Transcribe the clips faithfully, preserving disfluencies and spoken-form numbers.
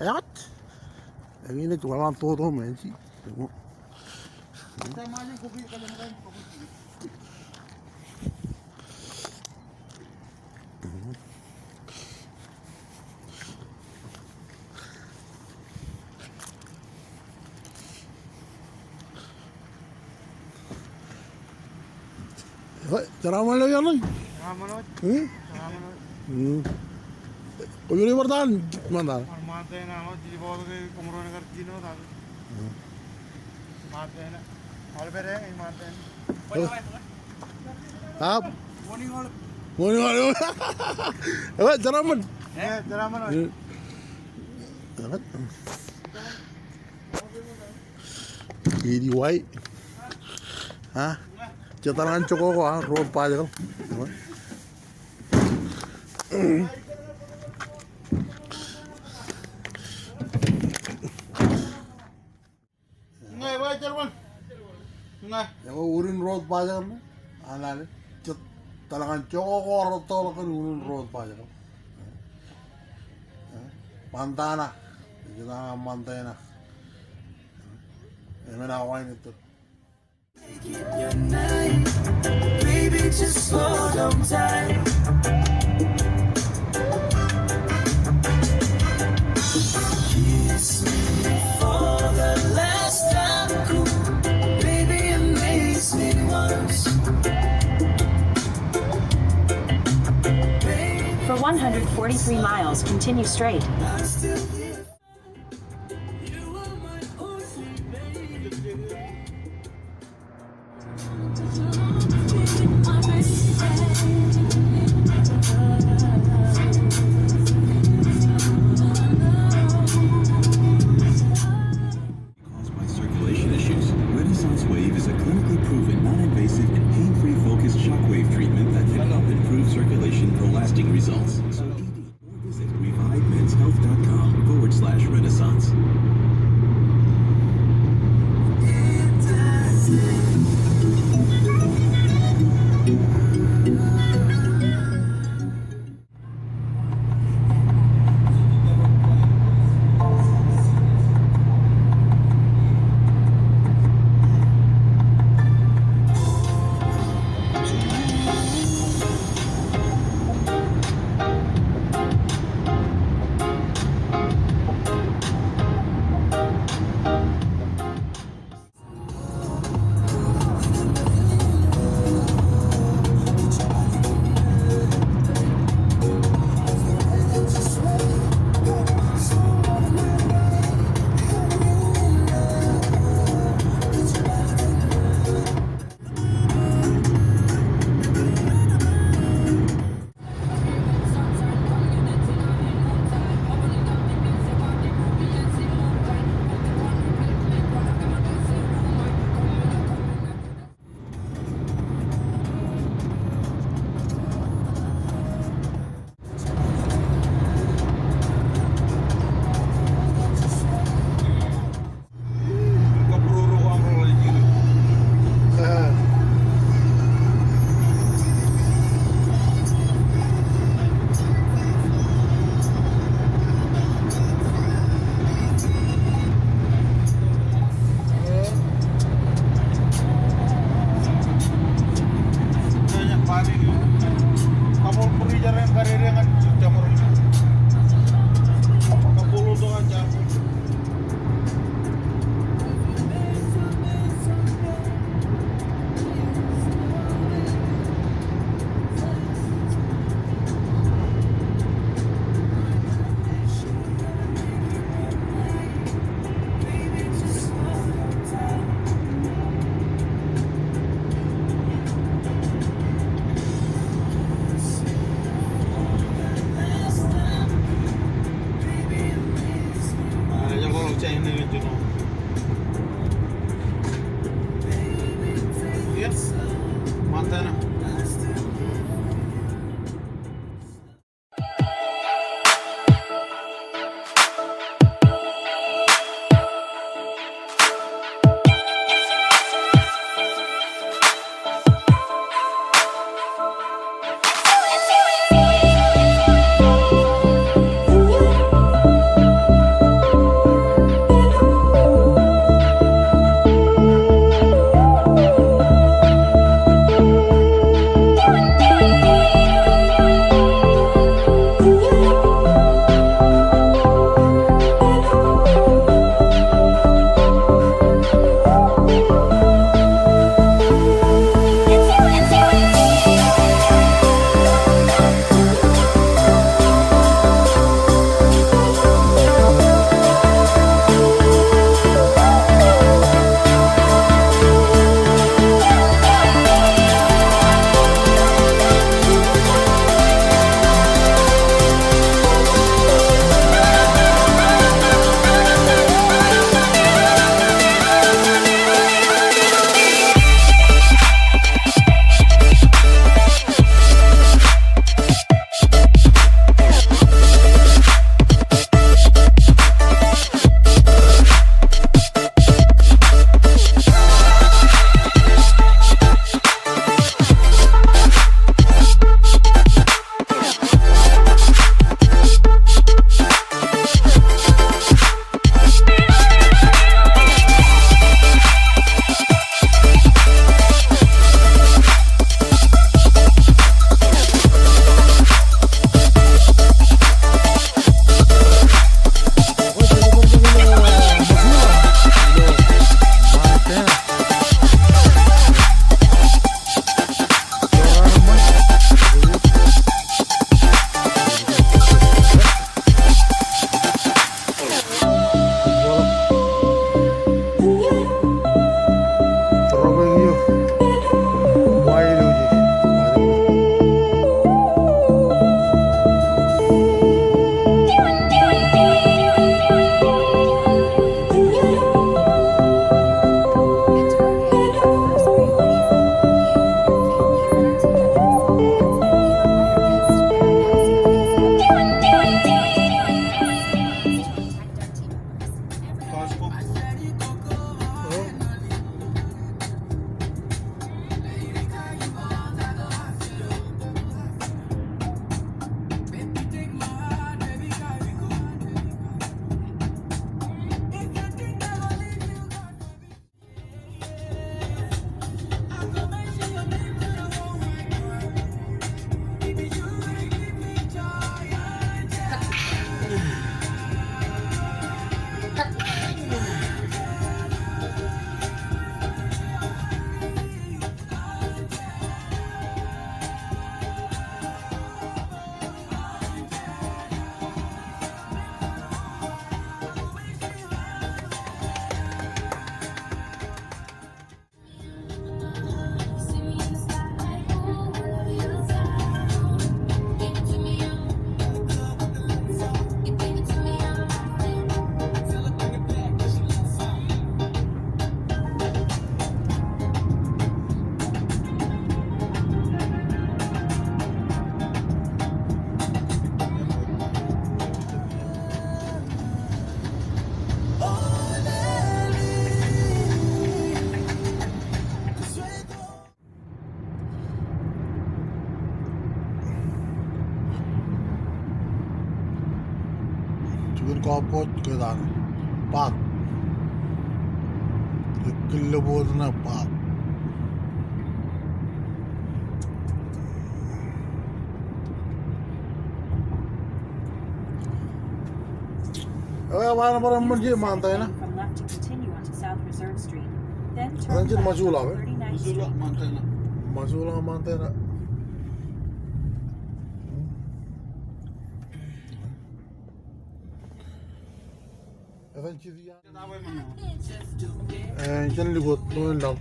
Eḷaññe. Eñin ej waḷọk an toto men ji. Jeraaṃṃan ḷọk iọkwe. Jeraaṃṃan ḷọk. Hmm? Jeraaṃṃan ḷọk. Hmm. Kwōj bar ta an Montana? Bar Montana ḷọk, jijet bọọl ke Kōmro ṇe kar jino ta. Hmm. Montana. Albert e, Montana. Ap. Morning all. Morning all. Eḷaññe, jeraaṃṃan. Eh, jeraaṃṃan ḷọk. Hmm. Eḷaññe. Eighty Y. Ha? Jetaḷ ñan jokoko, ha? Road bicycle. Ñe, ba jeraaṃṃan. Ñe. Eo, unin road bicycle ṇe. Anale. Jetaḷ ñan jokoko, road tokḷọk kōn unin road bicycle. Montana. Jetaḷ ñan Montana. Emān Hawaii ṇe tok. Baby, just slow down time. Kiss me for the last time, cool. Baby, amaze me once. Baby, for one hundred forty-three miles, continue straight. Caused by circulation issues. Renaissance Wave is a clinically proven, non-invasive, and pain-free focused shockwave treatment that can help improve circulation for lasting results. So E D or visit revive men's health dot com. Go Juon golf course ke etan, park. Kile board ṇe park. Eo, bar ṃōṇōṇō ṃōṇōṇō ṃōṇōṇō ṃōṇōṇō. From left to continue onto South Reserve Street. Then turn left on thirty-ninth Street. Missoula, Montana. Missoula, Montana. Etan jidik. Eo, jen likūt, tōn laḷ.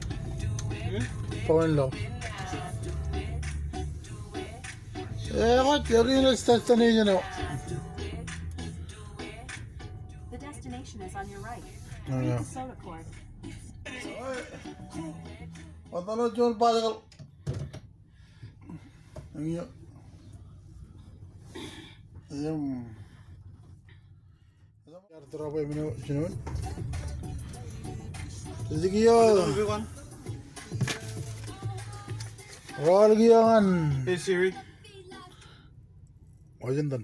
Tōn laḷ. Eo, eo, ej destination eo. The destination is on your right. Read the soda cord. Eo, eo, juon bajjek. Eo. Eo. Yar drop e mine jinoin. Ezekiel. Roll kiiō ñan. Hey Siri. Washington.